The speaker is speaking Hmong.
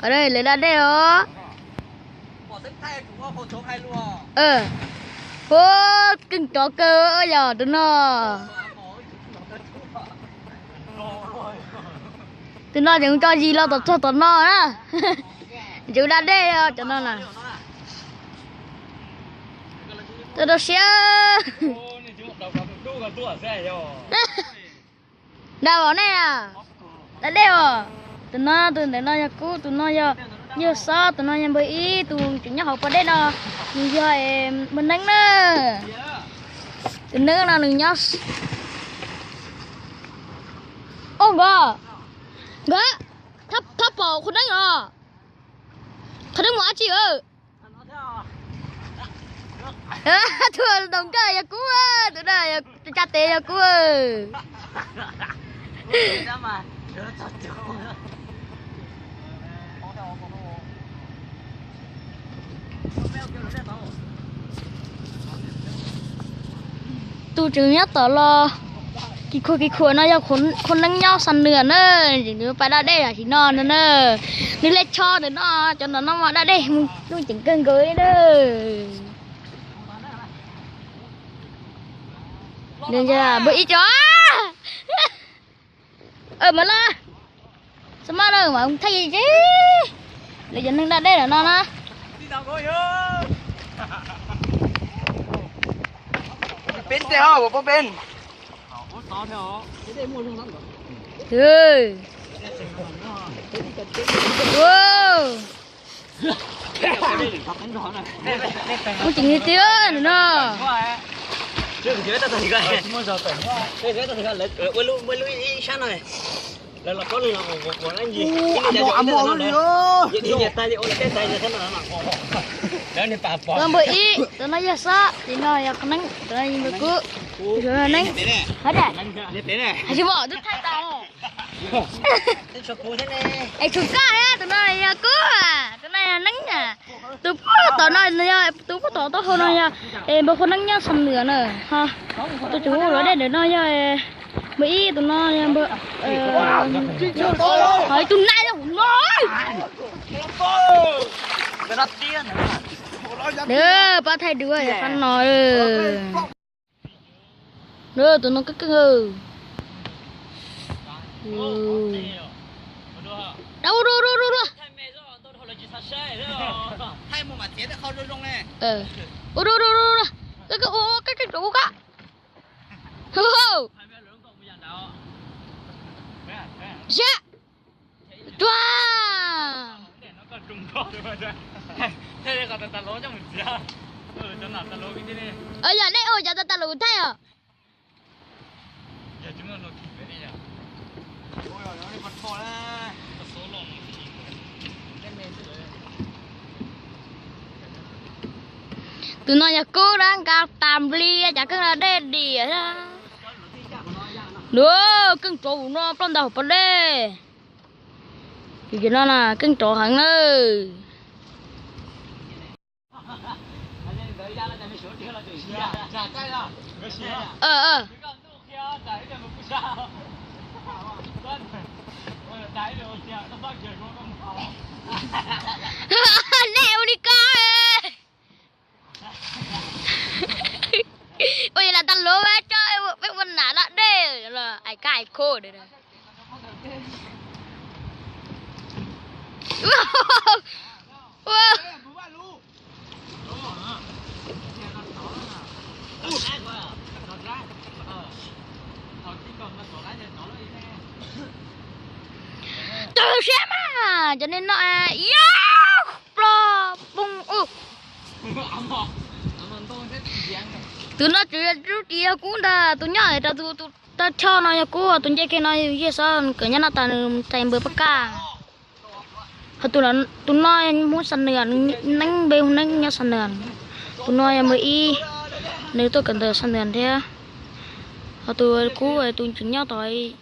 Lawv da dej os. Hu, keej tsov kawg yog tus no. Tus no tseem tso zis los tom txog tom no na. Tseem da dej cov no na. Tuaj rau siab. Da os nej, da dej os. Tus no, tus ntawm no yog Kub, tus no yog Yawg Xob, tus no yog npawg Ib, tus tseem nyob hauv pas dej no nws yog npawg Neeb na. Tus Neeb no nws nyob. Au nkawd, nkawd, thaub pom qhua Neeb os. Qhua Neeb mus dab tsi? Tus ntoo nkawj yog Kub, tus no tsa tes yog Kub. Tus tseem nyob tom los kis khuam kis khuam no yog qhua Neeb nyob Xam Nwam na. Nws pais da dej tam sim no na. Nws le tsho ntawm no, cov no no mas da dej mus nuj ceev kawg nkaus li na. Npawg Ib tso. Mas los, xam maj na mas thaij lawv cov neeg da dej ntawm no na. Muaj ceem li tiag no. Npawg Ib, tus no yog Xob, tus no yog Neeb, tus no yog Kub, tus no yog Neeb. Hov da, hais tsis pom twb thaij tas. Es tshuav koj, tus no yog Kub, tus no yog Neeb. Tus puag tom no yog, tus puag tom taub hau no yog npawg Qhua Neeb nyob Xam Nwam na. Tus tseem ua luam dej ntawm no yog npawg Ib, tus no yog npawg, ho ib tug nai no. Pab thaij dua qab no. Tus no keej keej. Ua dua, ua dua, ua dua. Ua dua, ua dua, ua dua. Koj, koj, ua, koj, koj, ua koj. Hu, hu. Sab. Tua. Yog dej ua cov tas tas lus thaij os. Tus no yog Kub na, nqa tas nplig cov keej no dej diam. Nws keej tsov no ploj ntawm hauv pas dej. Yus no na keej tsov heev na. Nej ua li ko. Ua li tas lus mas tso peb ua nam da dej los ais kab ais khau. Tawg siab mas cov neeg no, yog ploj poob ub. Tus no tseem yog rub ris yog Kub ntag, tus nyob rau tus taw choj no yog Kub, tus nce kiag no yog Yawg Xob, nkawd nyob no tas nws tais npawg Paj Kaj. Ho tus no Hmoob Xam Nwam, Neeb, npe hu Neeb nyob Xam Nwam. Tus no yog npawg Ib, nws tuaj kawm ntawv Xam Nwam thiab. Ho tus Kub tus tseem nyob tod ntawd.